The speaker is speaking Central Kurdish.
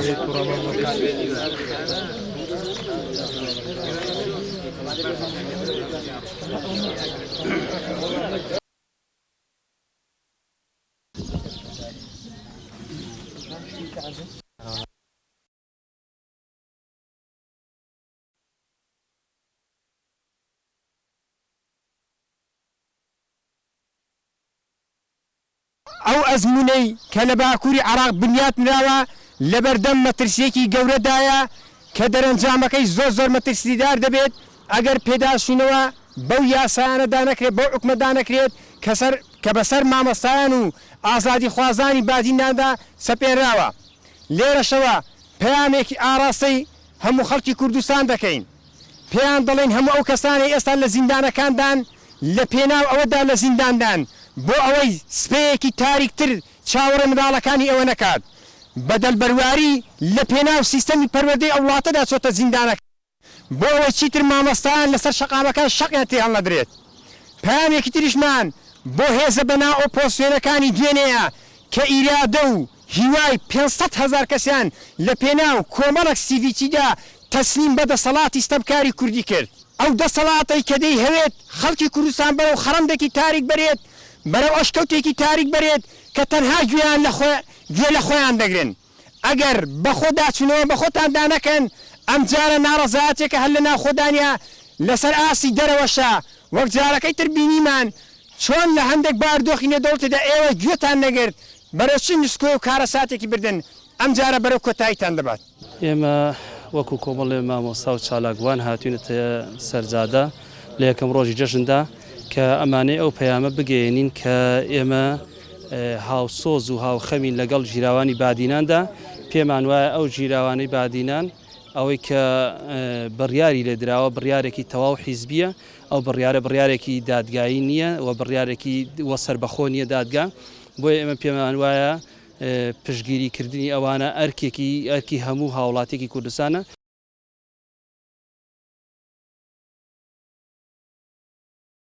ئەو ئەزموونەی کە لە باکووری عێراق بنیات نراوە لەبەردەم مەترسییەکی گەورەدایە کە دەرەنجامەکەی زۆر زۆر مەترسیدار دەبێت ئەگەر پێداچوونەوە بەو یاسایانەدا نەکرێت، بەو حوکمەدا نەکرێت کە سەر کە بەسەر مامۆستایان و ئازادیخوازانی بادیناندا سەپێنراوە. لێرەشەوە پەیامێکی ئاڕاستەی هەموو خەڵکی کوردستان دەکەین، پێیان دەڵێین هەموو ئەو کەسانەی ئێستا لە زیندانەکاندان لە پێناو ئەوەدا لە زینداندان بۆ ئەوەی سبەیەکی تاریکتر چاوەڕێ منداڵەکانی ئێوە نەکات. بەدەل بەرواری لە پێناو سیستەمی پەروەردەی ئەو وڵاتەدا چۆتە زیندانەکان بۆ ئەوەی چیتر مامۆستایان لەسەر شەقامەکان شەقیان تێ هەڵنەدرێت. پەیامێکی تریشمان بۆ هێزە بەناو ئۆپۆزسیۆنەکانی دوێنێیە کە ئیرادە و هیوای 500,000 کەسیان لە پێناو کۆمەڵێک سیڤیچیدا تەسلیم بە دەسەڵاتی ستەمکاری کوردی کرد. ئەو دەسەڵاتەی کە دەیهەوێت خەڵکی کوردستان بەرەو خەڕەندێکی تاریک بەرێت، بەرەو ئەشکەوتێکی تاریک بەرێت کە تەنها گوێیان لە گوێ لە خۆیان دەگرن. ئەگەر بەخۆداچوونەوە بەخۆتاندا نەکەن، ئەمجارە ناڕەزایەتیەکە هەر لە ناوخۆدا نیە، لەسەر ئاستی دەرەوەشە، وەک جارەکەی تر بینیمان چۆن لە هەندێک بارودۆخی نێودەوڵەتیدا ئێوە گوێتان نەگرت، بەرەو چ نسکۆ و کارەساتێکی بردن، ئەمجارە بەرەو کۆتاییتان دەبات. ئێمە وەکو کۆمەڵێ مامۆستا و چالاکوان هاتوینەتە سەر جادە لە یەکەم ڕۆژی جەژندا کە ئەمانەی ئەو پەیامە بگەیەنین کە ئێمە هاوسۆز و هاوخەمین لەگەڵ گیراوانی بادیناندا، پێمان وایە ئەو گیراوانەی بادینان ئەوەی کە بڕیاری لێ دراوە بڕیارێکی تەواو حیزبییە، ئەو بڕیارە بڕیارێکی دادگایی نییە و بڕیارێکی وە سەربەخۆ نییە دادگا، بۆیە ئێمە پێمان وایە پشتگیری کردنی ئەوانە ئەرکێکی ئەرکی هەموو هاوڵاتیەکی کوردستانە.